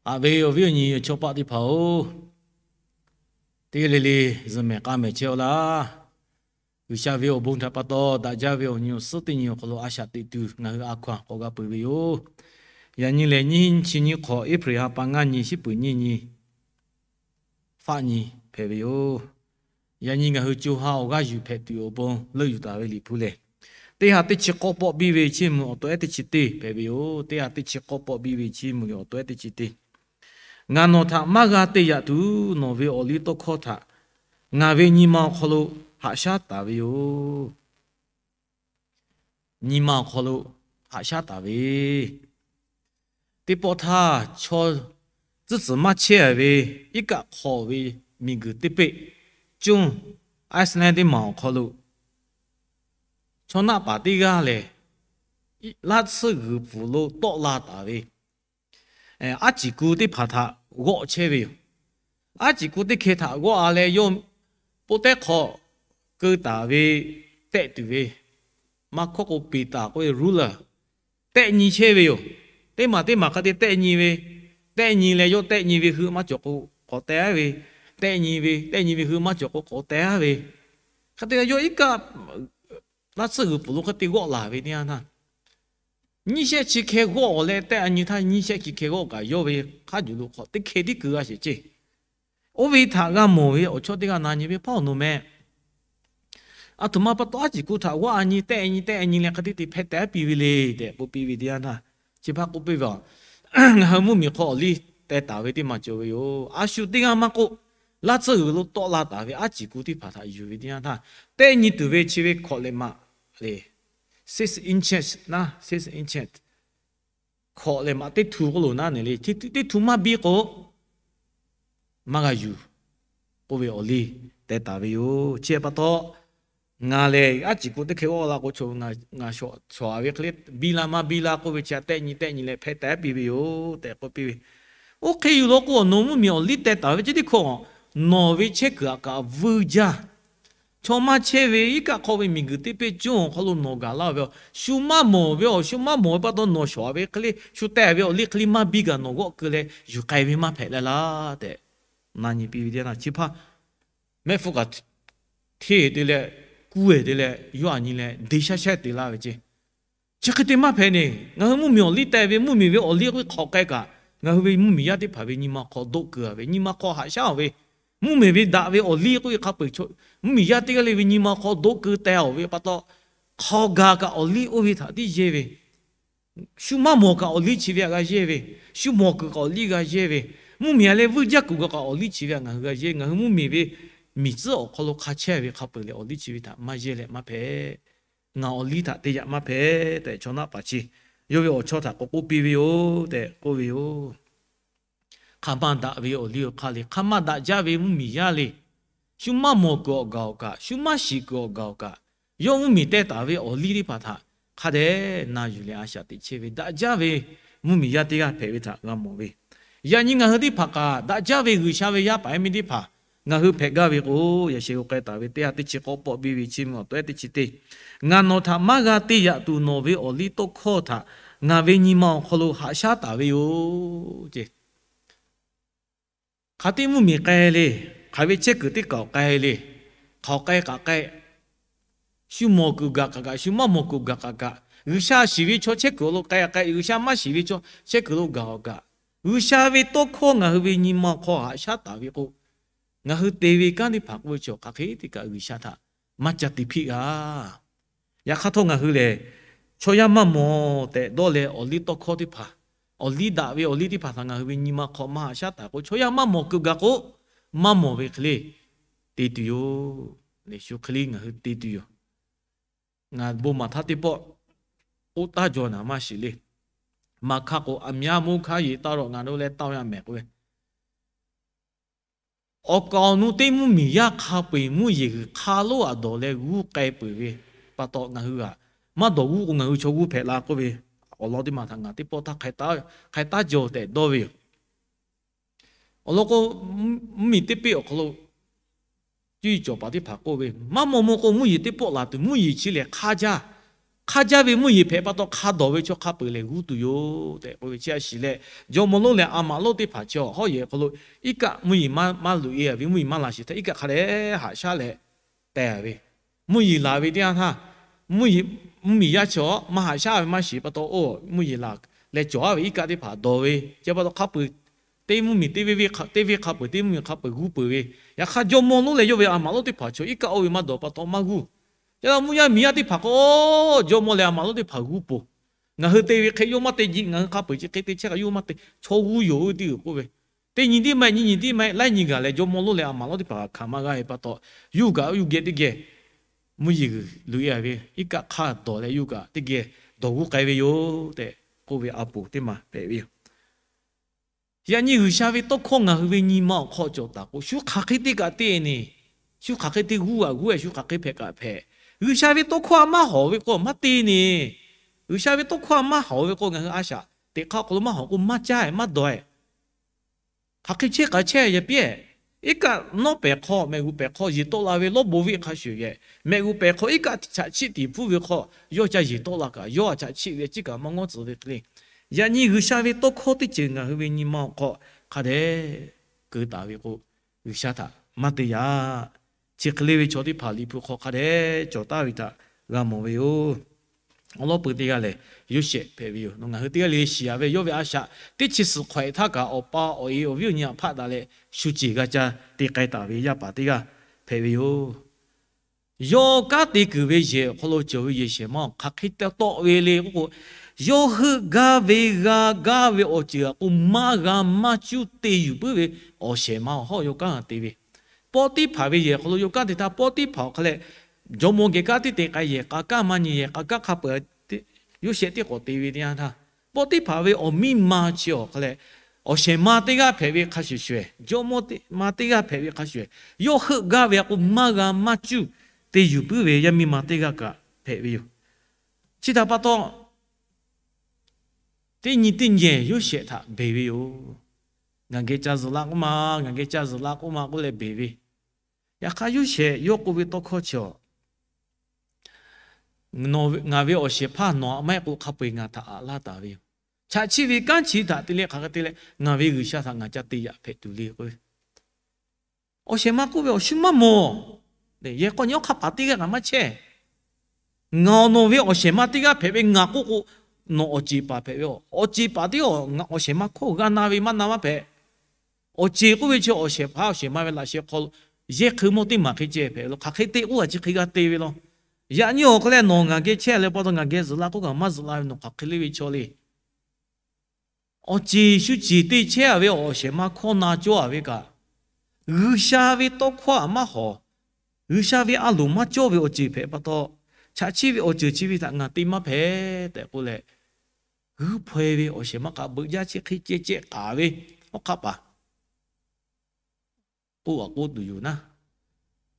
Haꞈ ve awˬ viˉ awˬ nyi awˬ chawˇ paˆ teˇ hpaˍ-oˬ, teˇ g'aˇ le le zuhˬ mehˍ k'a mehˍ chehˇ-aw laˇ. G'uiˬsha ve awˬ bon htaꞈ pa taw daꞈ jaˇ ve awˬ nyi awˬ suhˉ teˇ nyi awˬ hk'aw lo a shaꞈ teꞈ tuˬ ngaˬ hui a hkaw-anˬ k'awꞈ g'a peuˬ ve yoˬ. Yaꞈ nyi lehˬ, nyiˇ hinˉ nyiˇ chi nyiˇ hk'awꞈ, April ha pa ngaˇ nyi, shiˉ peuˍ nyiˇ nyi, faˆ nyi hpehꞈ ve yoˬ. Yaꞈ nyi ngaˬ hui co ha awˬ g'aˇ yuˬ hpehꞈ tuˬ awˬ pon leuˆ yuˬ taˍ ve Liꞈ hpu lehˬ, teˇ ha teˇ chi k'awˇ pawˆ biˇ ve chiˇ mvuh awˬ to ehˉ teˇ chi teˇ hpehꞈ ve yoˬ. Teˇ ha teˇ chi k'awˇ pawˆ biˇ ve chiˇ mvuh ve awˬ to ehˉ teˇ chi teˇ. Ngaˬ nawˬ htaꞈ maˇ g'a te yaꞈ tuˬ, nawˬ ve awˬ liˇ tawˇ hkawˇ htaꞈ ngaˬ ve nyi ma awˬ hk'aw lo haꞈ shaˉ taˍ ve yoˬ. Nyi ma awˬ hk'aw lo haꞈ shaˉ taˍ ve, teˇ pawˆ htaˇ chaw tcuhˉ tcuhˍ maˇ chehˇ ve iˉ kaˆ hk'aw ve miˬguiˬ teˇ peˆ conˇ, Iceland teˇ maˬ awˬ hk'aw lo chaw naˆ paˍ teˇ g'aˇ lehˬ, laˇ tsuhˇ g'uiˬ pfuhˍ lo tawˆ la taˍ ve aˉ ciˍ ku teˇ hpaˍ htaꞈ g'awˆ chehˇ ve yoˬ. Aˉ ciˍ ku teˇ hkeh htaꞈ g'awˆ-a leh, yawˇ poˆ tehˉ hk'aw keu taˍ ve tehˆ tuˬ ve, maˇ hkawˇ k'o peˍ taˍ k'oˆ ve ruler tehˆ nyi chehˇ ve yoˬ. Teˇ maˬ teˇ maˬ hk'a te tehˆ nyi ve, tehˆ nyi leh yawˇ tehˆ nyi ve hui maˇ cawˬ k'o k'awꞈ teh-a ve, tehˆ nyi ve tehˆ nyi ve hui maˇ cawˬ k'o k'awꞈ teh-a ve, hk'a te yawˇ iˉ kaˆ laˇ tsuhˇ g'uiˬ pfuhˍ lo hk'a te g'awˆ laˬ ve teˇ yanˇ htaˇ, nyiˇ shehˆ chi hkeh g'awˆ-awˬ leh tehˆ-a nyi htaˇ, nyiˇ shehˆ chi hkeh g'awˆ kaꞈ yawˇ ve hk'a juˬ lo hk'awꞈ teˇ hkeh tiˉ keu g'a sheˍ ceˇ. Oˇ ve htaꞈ g'a mawˬ ve awˬ chawˇ teˇ g'aˇ na nyi ve, Hpaˇ-oˬ, nawˬ meh, aˬ htoꞈ ma pa taw aˉ ciˍ ku htaꞈ g'awˆ-a nyi, tehˆ-a nyi, tehˆ-a nyi leh hk'a te te hpeh teh piˇ ve le tehꞈ k'oˆ piˇ ve teˇ yanˇ htaˇ, chi hpaˇ k'oˆ piˇ ve, Ngaˬ hui mvuhˇmiˬ hk'aw awˬ liˇ teh taˍ ve teˇ maˬ cawˬ ve yoˬ. A shu teˇ g'aˇ maˇ k'oˆ, laˇ tsuhˇ g'uiˬ lo tawˆ la taˍ ve aˉ ciˍ ku teˇ hpaˍ htaꞈ yuˬ ve teˇ yanˇ htaˇ, tehˆ nyi tuˬ ve chi ve hkawꞈ lehˬ maꞈ le, six inches na, six inches, hkawꞈ lehˬ maꞈ teˇ htu k'oˆ lo naˉ ne le, teˇ htu maˇ biˇ k'o maˇ g'a yuˬ k'oˆ ve awˬ liˇ teh taˍ ve yoˬ. Chi pa taw, ngaˬ lehˬ aˉ ciˍ ku teˇ hkeh g'awˆ la k'o, ngaˬ shawˍ-a ve hk'e le biˇ laˇ maˇ biˇ laˇ k'oˆ ve chi htaꞈ tehˆ nyi tehˆ nyi leh hpeh teh piˇ ve yoˬ tehꞈ k'oˆ piˇ ve. Oˇ hk'e yuˬ law k'o, nawˬ mvuhˇmiˬ awˬ liˇ teh taˍ ve ceˇ teˇ hkawˇ, nawˬ ve chehˇ kuiˬ aꞈ kaꞈ vuiˇ jaˇ. Chaw maˇ chehˇ ve iˉ kaˆ hk'aw ve miˬguiˬ teˇ peˆ conˇ awˬ hk'aw lo nawˬ gaˬ laˇ ve, shu maˇ mawˬ ve, awˬ shu maˇ mawˬ ve pa taw nawˬ shawˍ-a ve hk'e le, shu teh ve awˬ liˇ hk'e le maˇ biˇ kaꞈ nawˬ g'awˆ keu leh yuˬ k'ai ve maˇ hpehꞈ leh laˇ tehꞈ na nyi piˇ ve teˇ yanˇ htaˇ, chi hpaˇ mehˆ hpfuhˇ kaꞈ hteˇ te leh, kuˇ-e te leh, yawˇ aꞈ nyi leh de shaˉ shaˉ te laˇ ve ceˇ. Chi hk'e te maˇ hpehꞈ ne. Ngaˬ hui mvuhˇmiˬ awˬ liˇ teh ve, mvuhˇmiˬ ve awˬ liˇ k'oˆ ve hk'awꞈ k'ai kaꞈ, ngaˬ hui ve mvuhˇmiˬ yaˇ teˇ hpaˍ ve nyi ma hk'aw doˆ keu-a ve, nyi ma hk'aw haꞈ shaˉ-a ve, mvuhˇmiˬ ve daꞈ ve awˬ liˇ k'oˆ ve hk'a peu-eˬ, mvuhˇmiˬ yaˇ teˇ g'aˇ le ve nyi ma hk'aw doˆ keu teh-a ve pa taw, hk'aw gaˬ kaꞈ awˬ liˇ oˇ ve htaꞈ tiˉ yehˇ ve, shu maˇ mawˬ kaꞈ awˬ liˇ chi ve htaꞈ g'a yehˇ ve, shu mawˬ kuiˬ kaꞈ awˬ liˇ g'a yehˇ ve, mvuhˇmiˬ-a leh vuiˇ jaˇ kuiˬ gaˬ kaꞈ awˬ liˇ chi ve htaꞈ ngaˬ hui g'a yehˇ. Ngaˬ hui mvuhˇmiˬ ve miˬ tcuhˉ awˬ hk'aw lo hk'a chehˇ ve hk'a peu-eˬ leh awˬ liˇ chi ve htaꞈ maˇ yehˇ leh maˇ hpehꞈ. Ngaˬ awˬ liˇ htaꞈ te yaꞈ maˇ hpehꞈ tehꞈ, chaw naˆ paˍ chi yawˇ ve awˬ chawˇ htaꞈ k'awꞈ k'oˆ piˇ ve yoˬ tehꞈ k'oˆ ve yoˬ. Hk'aˬ ma daꞈ ve awˬ liˇ awˬ hk'aˇ le, hk'aˬ ma daꞈ jaˇ ve mvuhˇmiˬ yaˇ le, shu maˇ mawˬ kuiˬ awˬ gaˬ awˬ kaꞈ, shu maˇ shiˍ kuiˬ awˬ gaˬ awˬ kaꞈ, yawˇ mvuhˇmiˬ teh taˍ ve awˬ liˇ teˇ hpaˍ htaꞈ hk'a dehꞈ na yuˬ leh a shaꞈ teꞈ chehˇ ve daꞈ jaˇ ve mvuhˇmiˬ yaˇ teˇ g'aˇ hpehꞈ ve htaꞈ g'a mawˬ ve. Yaꞈ nyi ngaˬ hui teˇ hpaˍ kaꞈ daꞈ jaˇ ve G'uiˬsha ve yaˇ paˍ yaˇ miˇ teˇ hpaˍ ngaˬ hui hpehꞈ gaˇ ve k'o, yaꞈ sheh g'aw k'ai taˍ ve teˇ ha teˇ chi k'awˇ pawˆ biˇ ve chiˇ mvuh awˬ to ehˉ teˇ chi teˇ, Ngaˬ nawˬ htaꞈ maˇ g'a te yaꞈ tuˬ, nawˬ ve awˬ liˇ tawˇ hkawˇ htaꞈ ngaˬ ve nyi ma awˬ hk'aw lo haꞈ shaˉ taˍ ve yoˬ ceˇ. Hk'aˬ teˇ mvuhˇmiˬ k'ai le, hk'aˬ ve chehˇ kuiˬ teˇ kaˬ k'ai le, hk'aˬ k'ai kaꞈ k'ai, shu mawˬ kuiˬ gaˬ kaꞈ kaꞈ, shu maˇ mawˬ kuiˬ gaˬ kaꞈ kaꞈ, G'uiˬsha shiˍ ve chaw chehˇ kuiˬ lo k'ai kaꞈ k'ai, G'uiˬsha maˇ shiˍ ve chaw chehˇ kuiˬ lo gaˬ kaꞈ kaꞈ, G'uiˬsha ve tawˇ hkawˇ ngaˬ hui ve nyi ma hk'aw haꞈ shaˉ taˍ ve k'o, ngaˬ hui te ve kanˉ teˇ hpaˍ k'oˆ ve chaw hk'aˬ hk'e te kaꞈ G'uiˬsha htaꞈ maˇ ca te hpiˆ g'a. Yaꞈ hk'aˇ htawˇ ngaˬ hui lehˬ, chaw yaˇ maˇ mawˬ tehꞈ dawˇ leh awˬ liˇ tawˇ hkawˇ teˇ hpaˍ, awˬ liˇ daꞈ ve awˬ liˇ teˇ hpaˍ htaꞈ ngaˬ hui ve nyi ma hk'aw maˇ haꞈ shaˉ taˍ k'o, chaw yaˇ maˇ mawˬ kuiˬ gaˬ k'o, maˇ mawˬ ve hk'e le te tuˬ yoˬ. Lehˬ shu hk'e le ngaˬ hui te tuˬ yoˬ. Ngaˬ bon maˍ htaˇ teˇ pawˆ k'oˆ taˉ jaw naˍ maˇ shiˍ le. Maˍ hkaˇ k'o, အများမိုးခါရေ သောက်တော့ ငါတို့လည်း သောက်ရမယ် k'oˆ ve, awˬ kaˍ awˬ nu teˇ mvuhˇmiˬ yaˇ hk'a peu-eˬ mvuhˇ yeˬ g'uiˬ hk'a lonˉ aꞈ dawˬ leh g'uˇ k'ai peuˬ ve pa taw, ngaˬ hui aꞈ maˇ dawˬ g'uˇ k'o ngaˬ hui chaw g'uˇ hpehꞈ la k'oˆ ve, awˬ lawn teˇ maˬ htaꞈ ngaˬ teˇ pawˆ htaˇ hk'a taˉ jaw tehꞈ dawˇ ve yoˬ. Awˬ lawn k'o, mvuhˇmiˬ teˇ peˆ awˬ hk'aw lo cuˇ yiˍ cawˬ paˍ teˇ hpaˍ k'oˆ ve, maˇ maw maw k'o mvuhˇ yeˬ teˇ pawˆ laˬ tuˬ, mvuhˇ yeˬ chi lehˬ hk'aˇ jaˇ, hk'aˇ jaˇ ve mvuhˇ yeˬ hpehꞈ pa taw hk'a dawˬ ve chaw hk'a peu-eˬ lehˬ g'uˇ tuˬ yoˬ tehꞈ k'oˆ ve chi a shiˍ leh, jawˇmawˇ lonˉ leh a maꞈ lonˉ teˇ hpaˍ chi hawˉ yehˬ hk'aw lo iˉ kaˆ mvuhˇ yeˬ maˇ luꞈ e a ve, mvuhˇ yeˬ maˇ la sheˍ htaˇ iˉ kaˆ hk'a dehꞈ haꞈ shaˉ leh teh a ve, mvuhˇ yeˬ laˬ ve teˇ yanˇ htaˇ, mvuhˇ miˬ yaˇ chi maˇ haꞈ shaˉ ve maˇ shiˍ pa taw, oˇ mvuhˇ yeˬ laˬ leh cawˬ a ve iˉ kaˆ teˇ hpaˍ dawˬ ve chi pa taw hk'a peu-eˬ teˇ mvuhˇ miˬ teˇ venˇ hk'a peu-eˬ, teˇ mvuhˇ miˬ hk'a peu-eˬ g'uˇ peuˬ ve. Yaꞈ hk'aˇ jawˇmawˇ lonˉ leh yawˇ ve a maꞈ lonˉ teˇ hpaˍ chaw iˉ kaˆ oˇ ve maˇ dawˬ pa taw maˇ g'uˇ. Yaꞈ hk'aˇ mvuhˇ yaˇ miˬ yaˇ teˇ hpaˍ k'o, jawˇmawˇ leh a maꞈ lonˉ teˇ hpaˍ g'uˇ poˬ. Ngaˬ hui te ve hk'e yawˇ maˇ te jiˆ, ngaˬ hui hk'a peu-eˬ chi hk'e te chehˇ kaꞈ yawˇ maˇ te, chaw g'uˇ yoˬ teˇ g'uiˬ k'oˆ ve. Teˇ nyi tiˉ maˇ heˆ, nyiˇ nyi tiˉ maˇ heˆ, laiˉ nyi gaˬ leh jawˇmawˇ lonˉ leh a maꞈ lonˉ teˇ hpaˍ hkanˍ maˇ g'a ve pa taw, yuˇ kaꞈ yuˇ geh teˇ geh mvuhˇ yeˬ g'uiˬ loꞈ e a ve iˉ kaˆ hk'aˇ dawˬ leh yuˇ kaꞈ teˇ geh dawˬ g'uˇ k'ai ve yoˬ tehꞈ k'oˆ ve a poˍ teˇ maˬ hpehꞈ ve yoˬ. Yaꞈ nyi G'uiˬsha ve tawˇ hkawˇ ngaˬ hui ve nyi ma awˬ hk'aw cawˬ taˍ k'o, shu hk'aˬ hk'e te kaꞈ te ne, shu hk'aˬ hk'e te g'uˇ a g'uˇ e, shu hk'aˬ hk'e hpehꞈ kaꞈ hpehꞈ, G'uiˬsha ve tawˇ hkawˇ a maˇ hawˍ ve k'o maˇ te ne. G'uiˬsha ve tawˇ hkawˇ a maˇ hawˍ ve k'o, ngaˬ hui a shaꞈ teꞈ hk'aˇ awˬ hk'aw lo maˇ hawˍ k'o maˇ caˇ maˇ dawˬ e. Hk'aˬ hk'e chehˇ k'aꞈ chehˇ yehˬ piˇ. Iˉ kaˆ nawˉ pehˍ hk'aw, mehˬ g'uˬ pehˍ hk'aw yeˬ tawˆ la ve lawˇ bon viˆ hk'a shuˍ yehˬ, mehˬ g'uˬ pehˍ hk'aw iˉ kaˆ chaꞈ chiˆ tiˍ hpfuhˇ ve hk'aw, yawˇ ca yeˬ tawˆ la kaꞈ, yawˇ a chaꞈ chiˆ ve a ciˉ kaꞈ maˇ ngawˉ tcuh ve hk'e le. Yaꞈ nyi G'uiˬsha ve tawˇ hkawˇ teˇ ceuˬ ngaˬ hui ve nyi ma awˬ hk'aw hk'a dehꞈ keu taˍ ve k'o, G'uiˬsha htaꞈ maˇ te yaꞈ. Chi hk'e le ve chaw teˇ hpaˍ Liꞈ hpu hk'aw hk'a dehꞈ cawˬ taˍ ve htaꞈ g'a mawˬ ve yoˬ. Awˬ lawn peuˬ teˇ g'aˇ lehˬ, Yoˇsehꞈ hpehꞈ ve yoˬ. Nawˬ ngaˬ hui teˇ g'aˇ le shiˍ a ve yawˇ ve a shaꞈ teˇ chi suhˍ hk'awꞈ e htaˇ kaꞈ, awˬ pa awˬ e awˬ viˉ awˬ nyi htaꞈ hpaˆ daꞈ leh shu ceˬ g'a ca te k'ai taˍ ve yaˇ paˍ teˇ g'aˇ hpehꞈ ve yoˬ. Yawˇ kanˉ te kuiˬ ve yehˬ awˬ hk'aw lo cawˬ ve yehˬ shehˍ ma awˬ hk'aˬ hk'e te tawˆ ve le k'oˆ k'o, yawˇ heuˆ gaˇ ve g'a gaˇ ve awˬ ceuˬ a k'o maˇ g'a maˇ cuˇ te yuˬ puiˉ ve awˬ shehˍ ma awˬ hawˉ yawˇ kanˉ te ve. Pawˇtiˇhpaˍ ve yehˬ hk'aw lo yawˇ kanˉ te htaˇ, Pawˇtiˇhpaˍ awˬ hk'a leh jawˇmawˇ geh kanˉ tiˉ te k'ai, yehˬ k'a kaˇ maˇ nyi, yehˬ k'a kaˇ hk'a peu-eˬ Yoˇsehꞈ teˇ k'awꞈ te ve teˇ yanˇ htaˇ, Pawˇtiˇhpaˍ ve awˬ miˇ ma chi awˬ hk'a leh awˬ shehˍ ma teˇ g'aˇ hpehꞈ ve hk'a shuˍ shuˍ, jawˇmawˇ ma teˇ g'aˇ hpehꞈ ve hk'a shuˍ, yawˇ heuˆ gaˇ ve a k'o maˇ g'a maˇ cuˇ te yuˬ puiˉ ve yaˇ miˇ ma teˇ g'aˇ kaꞈ hpehꞈ ve yoˬ. Chi htaꞈ pa taw, teˇ nyi teˇ nyehˬ Yoˇsehꞈ htaꞈ beˬ ve yoˬ. Ngaˬ geh ca zuhꞈ la k'oˆ ma, ngaˬ geh ca zuhꞈ la k'oˆ ma k'oˆ leh beˬ ve. Yaꞈ hk'aˇ Yoˇsehꞈ yawˇ k'oˆ ve tawˇ hkawˇ chi a, ngaˬ ve awˬ shehˍ hpaˇ nawˬ aꞈ maˇ heˆ k'o hk'a peu-eˬ ngaˬ htaꞈ aꞈ laˇ taˍ ve yoˬ. Chaꞈ chiˆ ve kanˉ chi htaꞈ te leh hk'aˬ hk'e te leh ngaˬ ve G'uiˬsha htaꞈ ngaˬ ca te yaꞈ hpehꞈ tuˬ le k'o, awˬ shehˍ ma k'oˆ ve, awˬ shu maˇ mawˬ. Yehˬ k'aw nyi awˬ hk'aˇ paˍ teˇ g'aˇ kaꞈ maˇ chehˇ. Ngaˬ nawˬ ve awˬ shehˍ ma teˇ g'aˇ hpehꞈ ve, ngaˬ k'oˆ k'o, nawˬ awˬ ceˬ paˍ hpehꞈ ve. Awˬ ceˬ paˍ teˇ g'aˇ awˬ shehˍ ma hkawˇ g'a na ve maˇ na maˇ hpehꞈ. Awˬ ceˬ k'oˆ ve chi awˬ shehˍ hpaˇ awˬ shehˍ ma ve laꞈ sheh hk'aw lo yehˇ hk'eun mawˇ teˇ maˬ hk'e ceh hpehꞈ lo, hk'aˬ hk'e te k'oˆ a chi hk'e g'a te ve law. Yaꞈ nyi awˬ hk'a leh nawˬ ngaˬ geh chehˇ leh pa taw ngaˬ geh zuhꞈ la k'oˆ kaꞈ maˇ zuhꞈ la ve nawˬ hk'aˬ hk'e le ve chaw le. Awˬ ceˬ shu ceˬ te chehˇ a ve awˬ shehˍ ma hkawˇ na cawˇ a ve kaꞈ, G'uiˬsha ve tawˇ hkawˇ aꞈ maˇ hawˍ, G'uiˬsha ve a loˍ maˇ cawˇ ve awˬ ceˬ hpehꞈ pa taw, chaꞈ chiˆ ve awˬ ceuˬ chi ve htaꞈ ngaˬ te maˇ hpehꞈ tehꞈ k'oˆ leh, g'uiˇ hpaw e ve awˬ shehˍ ma kaꞈ beuꞈ jaˇ chi hk'e ceh ceh k'aˍ ve awˬ hk'aˇ paˍ k'oˆ a k'oˆ tuˬ yoˬ naˉ.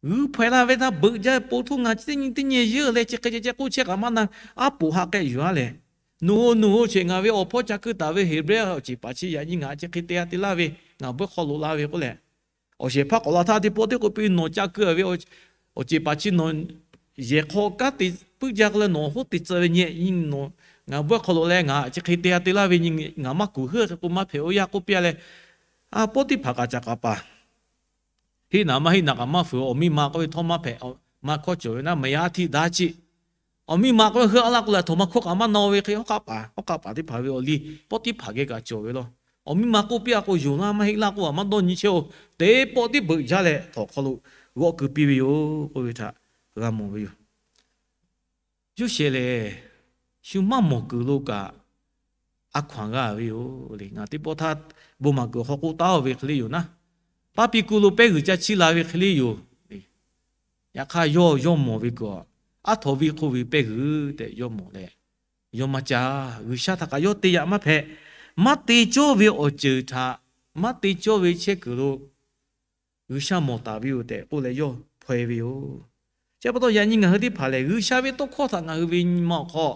G'uiˇ hpaw e la ve htaˇ beuꞈ jaˇ, po htuˇ ngaˬ teˇ nyi teˇ nyi yeˇ leh chi hk'e ceh ceh k'oˆ chehˇ kaꞈ maˇ na, aˉ poꞈ haꞈ k'ehˆ yuˬ a lehˬ, Nawˬ hui nawˬ hui sheˍ, ngaˬ ve awˬ hpawˇ ca keu taˍ ve Heˍbrehˇ awˬ ceˬ paˍ chi yaꞈ nyi ngaˬ chi hk'e te a te laˇ ve, ngaˬ bawehˇ hk'aw loꞈ la ve k'oˆ leh, awˬ shehˍ hpaˇ k'awꞈ la htaˇ teˇ pawˆ teˇ k'oˆ piˇ, nawˬ ca keu a ve awˬ ceˬ paˍ chi nawˬ yehˬ hk'aw kanˉ te puiˉ jaˇ k'oˆ leh nawˬ hoˉ te tcuh ve nyi, ngaˬ bawehˇ hk'aw loꞈ leh ngaˬ chi hk'e te a te laˇ ve nyi, ngaˬ maˇ kuˬ heuˆ k'o maˇ hpehꞈ oˇ yaˇ k'oˆ piˇ a leh, Pawˇtiˇhpaˍ kaꞈ ca k'a paˍ heˆ naˍ maˇ heˆ naˍ kaꞈ maˇ fuiˍ, awˬ miˇ ma k'oˆ ve htawˇ maˇ hpehꞈ, maˇ hkawˇ cawˬ ve naˉ, maˇ yaˇ a htiˇ daˇ ciˆ. Awˬ miˇ ma k'oˆ ve heuˆ a laˇ k'oˆ leh, htawnˍ ma hkawˇ kaꞈ maˇ na ve hk'e, hawˉ hk'aˆ paˍ, hawˉ hk'aˆ paˍ teˇ hpaˍ ve awˬ liˇ Pawˇtiˇhpaˍ geh kaꞈ cawˬ ve law. Awˬ miˇ ma k'oˆ piˇ a k'o, yonˍ laˇ maˇ heˆ laˇ k'oˆ a maˇ dawˇ nyi chehˇ oˬ tehꞈ, pawˆ tiˉ beuꞈ jaˇ leh htawnˍ hk'aw lo g'awˆ keu piˇ ve yoˬ k'oˆ ve htaꞈ g'a mawˬ ve yoˬ. Yoˇsehꞈ lehˬ, shu maˇ mawˬ kuiˬ lo kaꞈ a hkaw anˬ g'a ve yoˬ le. Ngaˬ teˇ pawˆ htaˇ bon maˍ kuiˬ hk'aw k'oˆ taˉ-o ve hk'e le yoˬ naˉ, paˇ piˇ kuˇ lo pehˇ g'uiˬ ca chiˇ la ve hk'e le yoˬ. Yaꞈ hk'aˇ yawˇ yawˇ mawˬ ve kuˬ, aˉ htaw viˇ hk'oˆ ve pehˇ g'uiˬ tehꞈ yawˇ mawˬ leh, yawˇ maˇ ca. G'uiˬsha htaꞈ kaꞈ yawˇ te yaꞈ maˇ hpehꞈ. Maˇ te cawˇ ve awˬ ceuˬ htaꞈ, maˇ te cawˇ ve chehˇ kuiˬ lo G'uiˬsha mawˬ taˍ ve yoˬ tehꞈ k'oˆ leh yawˇ hpaw e ve yoˬ. Chi pa taw yaꞈ nyi ngaˬ hui teˇ hpaˍ lehˬ, G'uiˬsha ve tawˇ hkawˇ htaꞈ ngaˬ hui ve nyi ma awˬ hk'aw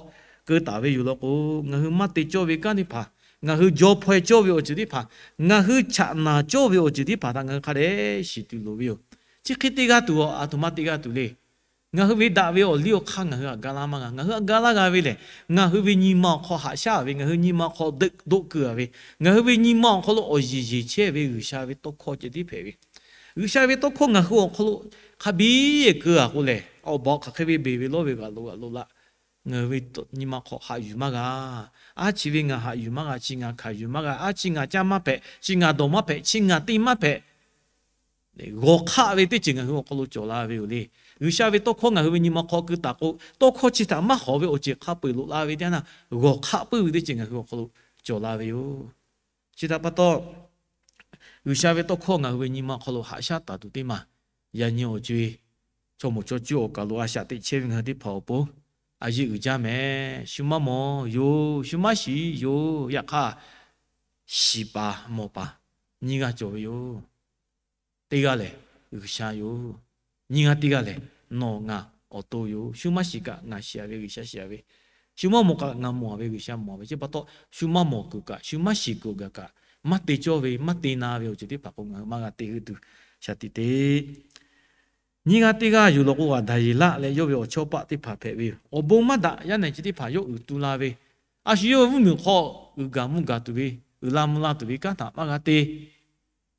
keu taˍ ve yoˬ law k'o, ngaˬ hui maˇ te cawˇ ve kanˉ teˇ hpaˍ, ngaˬ hui jaw hpaw e cawˇ ve awˬ ceuˬ teˇ hpaˍ, ngaˬ hui chaꞈ naˍ cawˇ ve awˬ ceuˬ teˇ hpaˍ htaꞈ ngaˬ hui hk'a dehꞈ shiˍ tuˬ loˍ ve yoˬ. Chi hk'e te g'a tuˬ, aˬ htoꞈ ma te g'a tuˬ le. Ngaˬ hui ve daꞈ ve awˬ liˇ awˬ hk'aˇ ngaˬ hui htaꞈ ga laˇ maˇ g'a. Ngaˬ hui htaꞈ ga laˇ g'a ve lehˬ, ngaˬ hui ve nyi ma awˬ hk'aw haꞈ shaˉ ve, ngaˬ hui nyi ma awˬ hk'aw deuˆ doˆ keu a ve, ngaˬ hui ve nyi ma awˬ hk'aw lo awˬ yeˬ yeˬ chehˇ ve G'uiˬsha ve tawˇ hkawˇ ceh tiˉ hpehꞈ ve. G'uiˬsha ve tawˇ hkawˇ ngaˬ hui awˬ hk'aw lo hk'a biˇ keu a k'o lehˬ, awˬ baˬ hk'aˬ hk'e ve beˬ ve lawˇ ve g'a lo g'a lo laˇ. Ngaˬ hui ve nyi ma hk'aw haꞈ yuˬ maˇ g'a. Aˉ chi ve ngaˬ haꞈ yuˬ maˇ g'a, chi ngaˬ hkanˍ yuˬ maˇ g'a, aˉ chi ngaˬ caˇ maˇ hpehꞈ, chi ngaˬ dawˬ maˇ hpehꞈ, chi ngaˬ te maˇ hpehꞈ, g'awˬ hk'aˆ ve teˇ ceuˬ ngaˬ hui awˬ hk'aw lo cawˬ la ve yoˬ le. G'uiˬsha ve tawˇ hkawˇ ngaˬ hui ve nyi ma hk'aw keu taˍ k'o, tawˇ hkawˇ chi htaꞈ maˇ hawˍ ve awˬ ceuˬ hk'a peu-eˬ loꞈ la ve teˇ yanˇ, g'awˬ hk'aˆ puiˉ ve teˇ ceuˬ ngaˬ hui awˬ hk'aw lo cawˬ la ve yoˬ. Chi htaꞈ pa taw, G'uiˬsha ve tawˇ hkawˇ ngaˬ hui ve nyi ma hk'aw lo haꞈ shaˉ taˍ tuˬ teˇ maˬ, yaꞈ nyi awˬ co-e, chaw moˍ chaw cuˇ awˬ kaˬ lo a shaꞈ teꞈ chehˇ ve ngaˬ hui teˇ hpaˍ awˬ pon, a yeˇ uiˍ jaˇ mehˍ. Shu maˇ mawˬ yoˬ, shu maˇ shiˍ yoˬ. Yaꞈ hk'aˇ, shiˍ paˍ mawˬ paˍ nyiˇ g'aˇ cawˬ ve yoˬ. Teˇ g'aˇ lehˬ G'uiˬsha yoˬ. Nyiˇ g'aˇ teˇ g'aˇ lehˬ, nawˬ ngaˬ awˬ to yoˬ. Shu maˇ shiˍ kaꞈ ngaˬ shiˍ a ve G'uiˬsha shiˍ a ve, shu maˇ mawˬ kaꞈ ngaˬ mawˬ a ve G'uiˬsha mawˬ a ve. Chi pa taw, shu maˇ mawˬ kuiˬ kaꞈ, shu maˇ shiˍ kuiˬ gaˬ kaꞈ, maˇ te cawˇ ve maˇ te na ve awˬ ceuˬ teˇ hpaˍ k'o, ngaˬ hui maˇ g'a te hui tuˬ shaˍ tiꞈ te. Nyiˇ g'aˇ teˇ g'aˇ yuˬ law k'o, Daˍyeˍlaˆ leh yawˇ ve awˬ chawˇ paˆ teˇ hpaˍ hpehꞈ ve yoˬ. Awˬ bon maˇ daꞈ yaˇ nehˬ chi teˇ hpaˍ yawˇ uiˍ tu la ve, a shu yawˇ ve mvuhˇmiˬ hk'aw uiˍ gaˬ mvuh gaˬ tuˬ ve, uiˍ la mvuh la tuˬ ve kanˉ htaꞈ maˇ g'a te.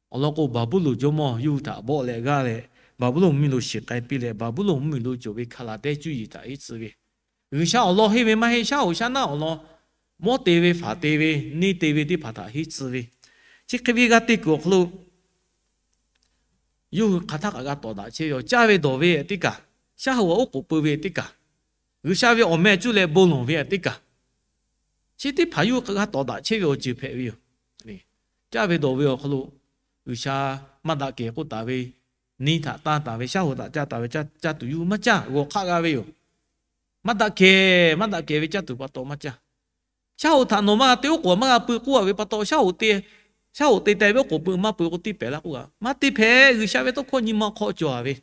Awˬ lawn k'o, Baˍbuˍlonˍ jawˇmawˇ yawˇ hui htaꞈ bawˆ leh g'aˇ leh, Baˍbuˍlonˍ mvuhˇmiˬ lo shiˍ k'ai piˇ leh, Baˍbuˍlonˍ mvuhˇmiˬ lo cawˬ ve Hkaˍlaˍdehˇ cuˇ yiˍ htaꞈ henˇ tcuh ve, G'uiˬsha awˬ lawn henˇ ve maˇ heˆ, shaˉ hoꞈ shaˉ naˆ awˬ lawn, mawˇ te ve, faˍ te ve, neˇ te ve teˇ hpaˍ htaꞈ henˇ tcuh ve, chi hk'e ve g'a te kuiˬ awˬ hk'aw lo, yawˇ hui hk'aˬ htaˇ kaꞈ g'a tawˍ daꞈ chehˇ ve yoˬ. Caˇ ve dawˬ ve teˇ kaˬ, shaˉ hoꞈ oˉ k'oˍ pui ve teˇ kaˬ, G'uiˬsha ve awˬ meh cuˇ leh bon lawˬ ve teˇ kaˬ, chi teˇ hpaˍ yawˇ hui g'a tawˍ daꞈ chehˇ ve awˬ ceuˬ hpehꞈ ve yoˬ. Caˇ ve dawˬ ve awˬ hk'aw lo, G'uiˬsha maˇ daꞈ kehˬ k'oˆ taˍ ve, neˇ htaꞈ tanˇ taˍ ve, shaˉ hoꞈ htaꞈ caˇ taˍ ve, caˇ tuˬ yawˇ hui maˇ caˇ, g'awˬ hk'aˆ g'a ve yoˬ. Maˇ daꞈ kehˬ, maˇ daꞈ kehˬ ve caˇ tuˬ pa taw maˇ caˇ. Shaˉ hoꞈ htaꞈ nawˬ maˇ g'a te oˉ k'oˍ maˇ g'a pui k'oˆ a ve pa taw, shaˉ hoꞈ te, shaˉ hoꞈ te teh ve oˉ k'oˍ pui maˇ pui k'o, teˇ pehˍ la k'oˆ g'a maˇ te hpehꞈ. G'uiˬsha ve tawˇ hkawˇ nyi ma hk'aw cawˬ a ve,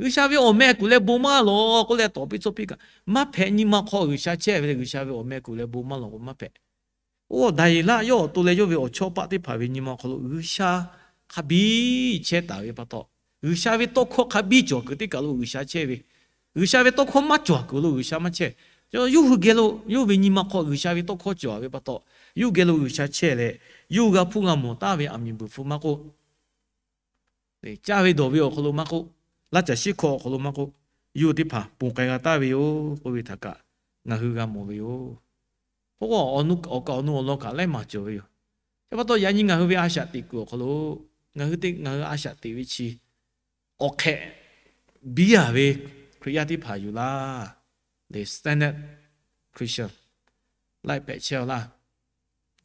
G'uiˬsha ve awˬ meh kuˬ leh bon maˇ lawˬ k'oˆ leh tawˍ piˇ tcuhˇ piˇ kaꞈ, maˇ hpehꞈ. Nyi ma hk'aw G'uiˬsha chehˇ ve leh G'uiˬsha ve awˬ meh kuˬ leh bon maˇ lawˬ k'o maˇ hpehꞈ. Oˇ Daˍyeˍlaˆ yawˇ awˬ to leh yawˇ ve awˬ chawˇ paˆ teˇ hpaˍ ve nyi ma awˬ hk'aw lo G'uiˬsha hk'a biˇ chehˇ taˍ ve pa taw, G'uiˬsha ve tawˇ hkawˇ hk'a biˇ cawˬ kuiˬ teˇ kaˬ lo G'uiˬsha chehˇ ve, G'uiˬsha ve tawˇ hkawˇ maˇ cawˬ kuiˬ lo G'uiˬsha maˇ chehˇ. Yawˇ hui geh lo, yawˇ ve nyi ma hk'aw G'uiˬsha ve tawˇ hkawˇ cawˬ ve pa taw, yawˇ hui geh lo G'uiˬsha chehˇ leh, yawˇ hui g'a hpuˇ g'a mawˬ taˍ ve aˬ miˍ beuˬ hpu maˇ k'oˆ, caˇ ve dawˬ ve awˬ hk'aw lo maˇ k'oˆ, laˇ caˬ shiˉ hkawˇ awˬ hk'aw lo maˇ k'oˆ, yawˇ hui teˇ hpaˍ ponˬ k'ai g'a taˍ ve yoˬ k'oˆ ve htaꞈ kaꞈ ngaˬ hui g'a mawˬ ve yoˬ. K'o, awˬ kaˍ awˬ nu awˬ lawn kaꞈ laiˉ maˬ cawˬ ve yoˬ. Chi pa taw, yaꞈ nyi ngaˬ hui ve a shaꞈ teꞈ kuiˬ awˬ hk'aw lo, ngaˬ hui te ngaˬ hui a shaꞈ teꞈ ve chi, awˬ hk'ehꞈ biˇ a ve Hkriꞈ yaˇ teˇ hpaˍ yoˬ laˇ. Standard Christian laiˉ pehꞈ chehˇ laˇ.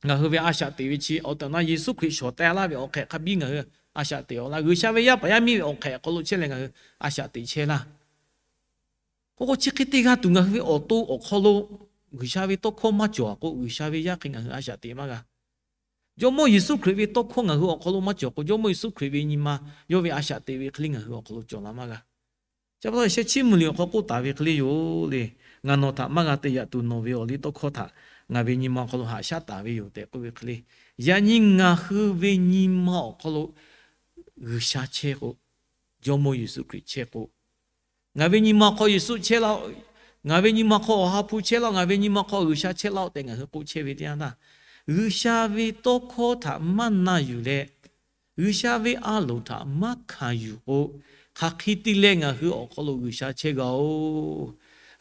Ngaˬ hui ve a shaꞈ teꞈ ve chi awˬ tehˬ awˬ na Yeˍsuˆ Hkriꞈ shawˍ teh laˇ ve awˬ hk'ehꞈ hk'a biˇ ngaˬ hui a shaꞈ teꞈ awˬ laˇ. G'uiˬsha ve yaˇ paˍ yaˇ miˇ ve awˬ hk'ehꞈ awˬ hk'aw lo chehˇ leh ngaˬ hui a shaꞈ teꞈ chehˇ laˇ. K'o k'o, chi hk'e te g'a tuˬ ngaˬ hui ve awˬ to awˬ hk'aw lo G'uiˬsha ve tawˇ hkawˇ maˇ cawˬ k'o, G'uiˬsha ve yaˇ hk'e ngaˬ hui a shaꞈ teꞈ maˇ g'a. Jawˇmawˇ Yeˍsuˆ Hkriꞈ ve tawˇ hkawˇ ngaˬ hui awˬ hk'aw lo maˇ cawˬ k'o, Jawˇmawˇ Yeˍsuˆ Hkriꞈ ve nyi ma yawˇ ve a shaꞈ teꞈ ve hk'e le ngaˬ hui awˬ hk'aw lo cawˬ la maˇ g'a. Chi pa taw, sheh chiˇ mvuh liꞈ awˬ hk'aw k'oˆ taˍ ve hk'e le yoˬ le. Ngaˬ nawˬ htaꞈ maˇ g'a te yaꞈ tuˬ, nawˬ ve awˬ liˇ tawˇ hkawˇ htaꞈ ngaˬ ve nyi ma awˬ hk'aw lo haꞈ shaˉ taˍ ve yoˬ tehꞈ k'oˆ ve hk'e le. Yaꞈ nyi ngaˬ hui ve nyi ma awˬ hk'aw lo G'uiˬsha chehˇ k'o, Jawˇmawˇ Yeˍsuˆ Hkriꞈ chehˇ k'o, ngaˬ ve nyi ma hk'aw Yeˍsuˆ chehˇ laˇ-oˆ, ngaˬ ve nyi ma hk'aw Awˬ ha hpu chehˇ laˇ-oˆ, ngaˬ ve nyi ma hk'aw G'uiˬsha chehˇ laˇ-oˆ tehꞈ ngaˬ hui k'oˆ chehˇ ve teˇ yanˇ htaˇ, G'uiˬsha ve tawˇ hkawˇ htaꞈ maˇ na yuˬ leh, G'uiˬsha ve a loˍ htaꞈ maˇ hkanˍ yuˬ k'o, hk'aˬ hk'e te leh ngaˬ hui awˬ hk'aw lo G'uiˬsha chehˇ g'a-oˬ?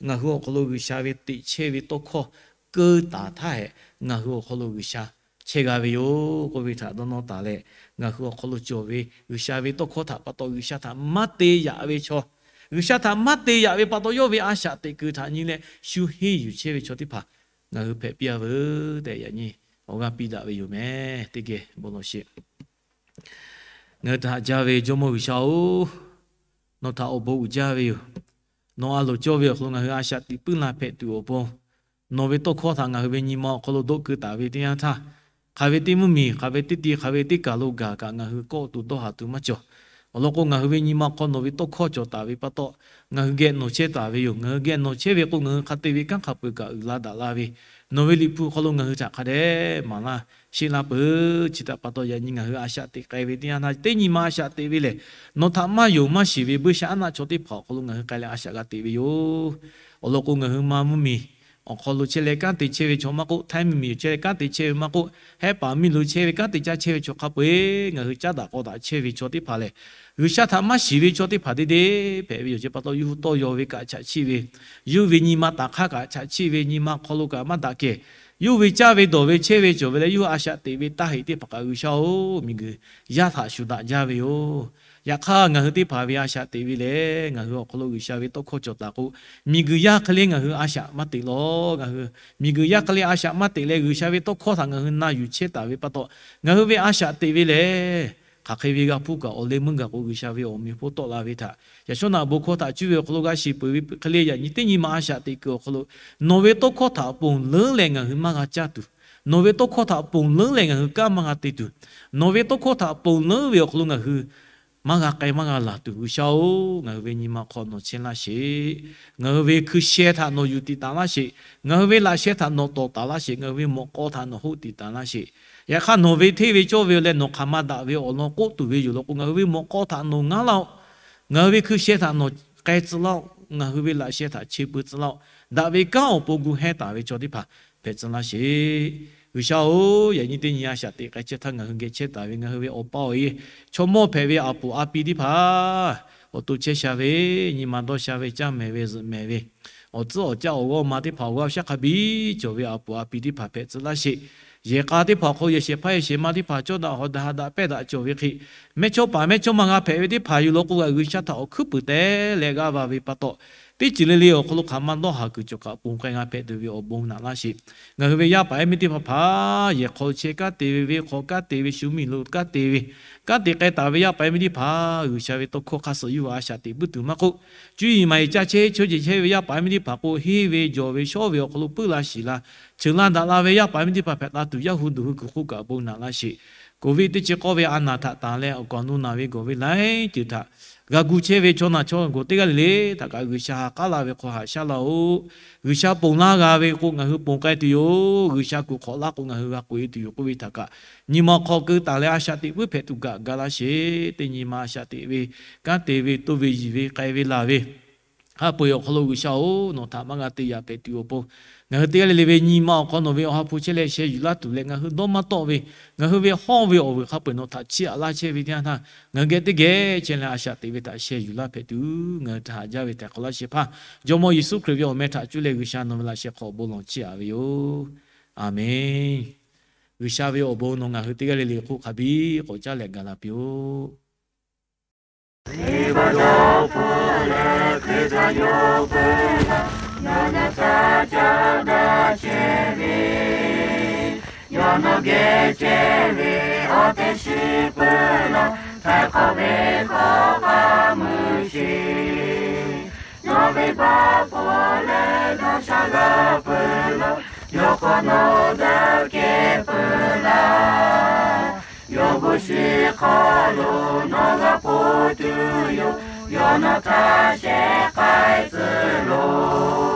Ngaˬ hui awˬ hk'aw lo G'uiˬsha ve teꞈ chehˇ ve tawˇ hkawˇ keu taˍ htaˇ hehꞈ, ngaˬ hui awˬ hk'aw lo G'uiˬsha chehˇ g'a ve yoˬ k'oˆ ve htaꞈ dawˇ nawˇ taˍ leh, ngaˬ hui awˬ hk'aw lo cawˬ ve G'uiˬsha ve tawˇ hkawˇ htaꞈ pa taw G'uiˬsha htaꞈ maˇ te yaꞈ ve chaw, G'uiˬsha htaꞈ maˇ te yaꞈ ve pa taw yawˇ ve a shaꞈ teꞈ kuiˬ htaꞈ nyi leh shu henˇ yuˬ chehˇ ve chaw teˇ hpaˍ ngaˬ hui hpehꞈ piˇ a veuˬ tehꞈ yaꞈ nyi awˬ g'aˇ piˇ daꞈ ve yoˬ mehˍ. Teˇ geh bon lawˬ sheˍ. Ngaˬ hui htaꞈ haꞈ jaˇ ve Jawˇmawˇ G'uiˬsha-oˬ, nawˬ htaꞈ awˬ bon uiˍ jaˇ ve yoˬ. Nawˬ a loˍ cawˇ ve awˬ hk'aw lo ngaˬ hui a shaꞈ teꞈ puiˉ la hpehꞈ tuˬ awˬ pon, nawˬ ve tawˇ hkawˇ htaꞈ ngaˬ hui ve nyi ma awˬ hk'aw lo doˆ keu taˍ ve teˇ yanˇ htaˇ, hk'aˬ ve teˇ mvuhˇmiˬ, hk'aˬ ve teˇ ti, hk'aˬ ve teˇ kaˬ lo gaˬ kaꞈ ngaˬ hui kawˆ tuˬ dawˇ haˍ tuˬ maˇ cawˬ. Awˬ lawn k'o, ngaˬ hui ve nyi ma hk'aw nawˬ ve tawˇ hkawˇ cawˬ taˍ ve pa taw, ngaˬ hui geh nawˬ chehˇ taˍ ve yoˬ. Ngaˬ hui geh nawˬ chehˇ ve k'o, ngaˬ hui hk'a te ve kanˉ hk'a peuˬ kaꞈ uiˍ la daꞈ la ve, nawˬ ve Liꞈ hpu hk'aw lo ngaˬ hui htaꞈ hk'a dehꞈ maˍ laˇ. sheˆ laˇ peuˬ. Chi htaꞈ pa taw, yaꞈ nyi ngaˬ hui a shaꞈ teꞈ k'ai ve teˇ yanˇ htaˇ, teˇ nyi ma a shaꞈ teꞈ ve lehˬ, nawˬ htaꞈ maˇ yonˍ maˇ shiˍ ve buiˇshaˆaˉnaˆ chaw teˇ hpaˍ awˬ hk'aw lo ngaˬ hui k'ai leh a shaꞈ g'a teꞈ ve yoˬ. Awˬ lawn k'o, ngaˬ hui ma mvuhˇmiˬ awˬ hk'aw lo chehˇ leh kanˉ te chehˇ ve chaw maˇ k'oˆ, htaiˇ mvuhˇmiˬ chehˇ leh kanˉ te chehˇ ve maˇ k'oˆ, hehˉ paˍ miˬ lo chehˇ ve kanˉ te caˇ chehˇ ve chaw hk'a peu-eˬ ngaˬ hui caˉ daꞈ k'aw daꞈ chehˇ ve chaw teˇ hpaˍ lehˬ, G'uiˬsha htaꞈ maˇ shiˍ ve chaw teˇ hpaˍ te te hpehꞈ ve yoˬ. Chi pa taw, yawˇ hui tawˇ yaw ve kaꞈ chaꞈ chiˆ ve, yawˇ hui ve nyi ma taˍ hk'aˇ kaꞈ chaꞈ chiˆ ve, nyi ma hk'aw lo kaꞈ maˇ daꞈ kehˬ, yawˇ hui ve caˇ ve dawˬ ve chehˇ ve cawˬ ve leh, yawˇ hui a shaꞈ teꞈ ve taˇ heꞈ teˇ hpaˍ kaꞈ G'uiˬsha-oˬ, miˬguiˬ yaˇ htaꞈ shuˍ daꞈ jaˇ ve yoˬ. Yaꞈ hk'aˇ, ngaˬ hui teˇ hpaˍ ve a shaꞈ teꞈ ve lehˬ, ngaˬ hui awˬ hk'aw lo G'uiˬsha ve tawˇ hkawˇ cawˬ taˍ k'o, miˬguiˬ yaˇ hk'e le ngaˬ hui a shaꞈ maˇ teꞈ lawˬ. Ngaˬ hui miˬguiˬ yaˇ hk'e le a shaꞈ maˇ teꞈ leh, G'uiˬsha ve tawˇ hkawˇ htaꞈ ngaˬ hui na yuˬ chehˇ taˍ ve pa taw, ngaˬ hui ve a shaꞈ teꞈ ve lehˬ, hk'aˬ hk'e ve g'a hpuˇ kaꞈ awˬ leh meuˇ gaˬ k'o, G'uiˬsha ve awˬ meꞈ hpfuhˇ tawˆ la ve htaꞈ yaꞈ shawˉ naꞈ bon hkawˇ htaꞈ cuˇ ve awˬ hk'aw lo g'a shiˍ peuˬ ve hk'e le, yaꞈ nyi teˇ nyi ma a shaꞈ teꞈ kuiˬ awˬ hk'aw lo, nawˬ ve tawˇ hkawˇ htaꞈ ponˬ leuˉ leh ngaˬ hui maˇ g'a caˇ tuˬ, nawˬ ve tawˇ hkawˇ htaꞈ ponˬ leuˉ leh ngaˬ hui kanˉ maˇ g'a te tuˬ, nawˬ ve tawˇ hkawˇ htaꞈ ponˬ leuˉ ve awˬ hk'aw lo ngaˬ hui maˇ g'a k'ai maˇ g'a laˬ tuˬ, G'uiˬsha-oˬ, ngaˬ hui ve nyi ma hk'aw nawˬ chehˇ laˇ sheˍ. Ngaˬ hui ve hkui sheh htaꞈ nawˬ yuˬ tiꞈ taˍ laˇ sheˍ. Ngaˬ hui ve laꞈ sheh htaꞈ nawˬ tawˍ taˍ laˇ sheˍ. Ngaˬ hui ve mawꞈ k'aw htaꞈ nawˬ hoˆ tiꞈ taˍ laˇ sheˍ. Yaꞈ hk'aˇ, nawˬ ve hteˇ ve cawˇ ve leh nawˬ hk'aˬ ma daꞈ ve awˬ lawn k'oˆ tuˬ ve yoˬ law k'o, ngaˬ hui ve mawꞈ k'aw htaꞈ nawˬ ngaˉ laˇ-oˆ. Ngaˬ hui ve hkui sheh htaꞈ nawˬ k'ai tcuh laˇ-oˆ. Ngaˬ hui ve laꞈ sheh htaꞈ che peu tcuh laˇ-oˆ. Daꞈ ve kanˉ awˬ pon gu hehnˇ taˍ ve chaw teˇ hpaˍ hpehꞈ tcuh laˇ sheˍ. G'uiˬsha-oˬ, yaꞈ nyi teˇ nyi a shaꞈ teꞈ k'ai chehˇ htaˇ ngaˬ hui geh chehˇ taˍ ve ngaˬ hui ve awˬ pa awˬ e, chaw mawˇ hpehꞈ ve a puˍ a pi teˇ hpaˍ, awˬ to chehˇ sha ve, nyi ma dawˇ sha ve, caˇ mehˍ ve, zuhꞈ mehˍ ve, awˬ tcuhˉ awˬ caˇ awˬ g'awˇ ma teˇ hpaˍ awˬ g'aˇ awˬ shaˉ hk'a biˇ cawˬ ve a puˍ a pi teˇ hpaˍ hpehꞈ tcuh laˇ sheˍ. Yehˬ k'a teˇ hpaˍ awˬ hk'aw lo yehˬ shehˍ hpaˇ yehˬ shehˍ ma teˇ hpaˍ cawˇ daꞈ hawˍ daꞈ ha daꞈ pehˇ daꞈ cawˬ ve hk'e, mehˇchawˇ paˍ mehˇchawˇma g'a hpehꞈ ve teˇ hpaˍ yoˬ law k'o, G'uiˬsha htaꞈ awˬ hkuiˉ puiˍ teh leh g'a va ve pa taw, teˇ ceuˬ le le awˬ hk'aw lo hk'aˬ ma dawˇ haˍ kuiˬ cawˬ kaꞈ ponˬ k'ai g'a hpehꞈ tuˬ ve awˬ bon naꞈ laˇ sheˍ. Ngaˬ hui ve yaˇ paˍ yaˇ miˇ teˇ hpaˍ hpaˍ yehˬ hk'aw chehˇ kanˉ te ve, venˇ hk'aw kanˉ te ve, shu miˬ lo kanˉ te ve, kanˉ te k'ai taˍ ve yaˇ paˍ yaˇ miˇ teˇ hpaˍ G'uiˬsha ve tawˇ hkawˇ hk'a suh yawˇ hui a shaꞈ teꞈ puiˉ tuˬ maˇ k'oˆ, cuˇ yiˍ maˍ yiˍ caˇ chehˇ chaw ceuˬ chehˇ ve yaˇ paˍ yaˇ miˇ teˇ hpaˍ k'o, henˇ ve jawˬ ve shawˉ ve awˬ hk'aw lo puiˉ la shiˍ la, ceuˬ la daꞈ la ve yaˇ paˍ yaˇ miˇ teˇ hpaˍ hpehꞈ la tuˬ, yaˇ hu duˬ hui kuiˬ hk'oˆ kaꞈ bon naꞈ laˇ sheˍ. Covid teˇ chi k'awˇ ve a naˍ htaꞈ tanˬ leh awˬ kaˍ awˬ nu naˬ ve gawˬ ve laiˉ ceuˬ htaꞈ g'a gu chehˇ ve chaw naˬ chaw gawˬ teˇ g'aˇ le le htaꞈ kaꞈ G'uiˬsha ha k'aˉ laˇ ve hk'aw haꞈ shaˉ laˇ-oˆ. G'uiˬsha ponˬ laˇ g'a ve k'o, ngaˬ hui ponˬ k'ai tuˬ yoˬ. G'uiˬsha kuˬ hk'awꞈ laˇ k'o, ngaˬ hui g'a k'oꞈ e tuˬ yoˬ k'oˆ ve htaꞈ kaꞈ, nyi ma hk'aw keu taˍ leh a shaꞈ teꞈ puiˉ hpehꞈ tuˬ kaꞈ ga laˇ sheˍ. Teˇ nyi ma a shaꞈ teꞈ ve, kanˉ te ve, toˇ ve yiˬ ve, k'ai ve laˬ ve, hk'a peu-eˬ awˬ hk'aw lo G'uiˬsha-oˬ, nawˬ htaꞈ maˇ g'a te yaꞈ hpehꞈ tuˬ awˬ pon, ngaˬ hui teˇ g'aˇ le le ve nyi ma awˬ hk'aw nawˬ ve awˬ ha hpu chehˇ leh sheh yuˬ laˇ tuˬ leh, ngaˬ hui dawˇ maˇ tawˆ ve, ngaˬ hui ve hawˇ ve awˬ vuiˬ hk'a peu-eˬ nawˬ htaꞈ chiˇ aꞈ laˇ chehˇ ve teˇ yanˇ htaˇ, ngaˬ hui geh teˇ geh chehˇ leh a shaꞈ teꞈ ve htaꞈ sheh yuˬ laˇ hpehꞈ tuˬ ngaˬ hui htaꞈ haꞈ jaˇ ve tehꞈ k'awꞈ laˇ shehˍ hpaˇ, Jawˇmawˇ Yeˍsuˆ Hkriꞈ ve awˬ meh htaꞈ cuˇ leh G'uiˬsha nawˬ ve laꞈ sheh hk'aw awˬ bon lawˬ chiˇ aꞈ ve yoˬ. Aˬmenˍ. G'uiˬsha ve awˬ bon nawˬ ngaˬ hui teˇ g'aˇ le le hk'oˆ hk'a biˇ k'awꞈ caˉ leh gaˬ la piˇ-oˆ. Liˇ vaˇ dawˇ hpfuhˇ leh Hkriꞈ yaˇ yawˇ peuˬ laˇ, nawˬ na htaˇ caˉ daꞈ chehˇ ve, yawˇ nawˬ geh chehˇ ve awˬ teˇ shiˍ peuˬ laˇ, htaiˍ hk'awꞈ ve hk'aw k'aˉ mui sheˍ. Nawˬ ve baˆ hpawˇ leh dawˇ sha g'a peuˬ laˇ, yawˇ hk'awꞈ nawˬ daꞈ kehˬ peuˬ laˇ. Yawˇ bon shiˍ hk'aw lo nawˬ g'a hpu tuˬ yoˬ. Yawˇ nawˬ htaꞈ shehˍ k'ai tcuh loˬ.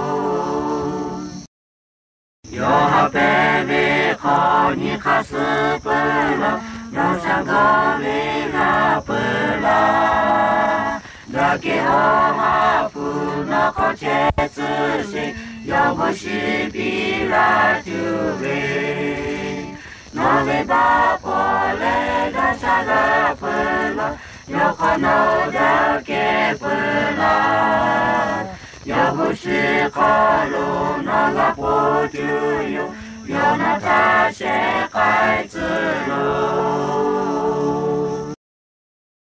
Yawˇ ha pehˍ ve hk'aw nyi hk'aˇ suh peuˬ laˇ, nawˬ sha gawˇ ve g'a peuˬ laˇ. Daꞈ kehˬ awˬ ha hpu nawˬ hk'aw chehˇ tcuh sheˍ, yawˇ bon shiˍ piˇ laˇ tuˬ ve. Nawˬ ve baˆ hpawˇ leh dawˇ sha g'a peuˬ laˇ, yawˇ hk'awꞈ nawˬ daꞈ kehˬ peuˬ laˇ. Yawˇ bon shiˍ hk'aw lo nawˬ g'a hpu tuˬ yoˬ. Yawˇ nawˬ htaꞈ shehˍ k'ai tcuh loˬ.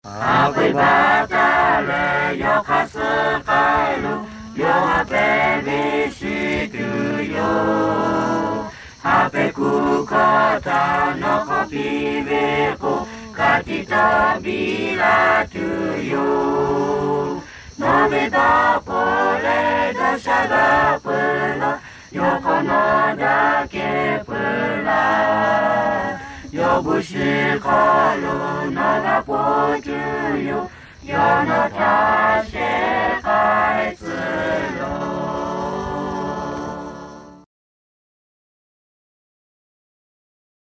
Haꞈ pehnˇ baˆ taˍ leh yawˇ hk'aˇ suh k'ai loˬ. Yawˇ ha pehˍ ve shiˍ tuˬ yoˬ. Ha pehˍ kuˬ hkawˇ htaꞈ nawˬ hk'aw piˇ ve k'o, ka tiꞈ taw biˇ laˇ tuˬ yoˬ. Nawˬ ve baˆ hpawˇ leh dawˇ sha g'a peuˬ laˇ, yawˇ hk'awꞈ nawˬ daꞈ kehˬ peuˬ laˇ. Yawˇ bon shiˍ hk'aw lo nawˬ g'a hpu tuˬ yoˬ. Yawˇ nawˬ htaꞈ shehˍ k'ai tcuh loˬ.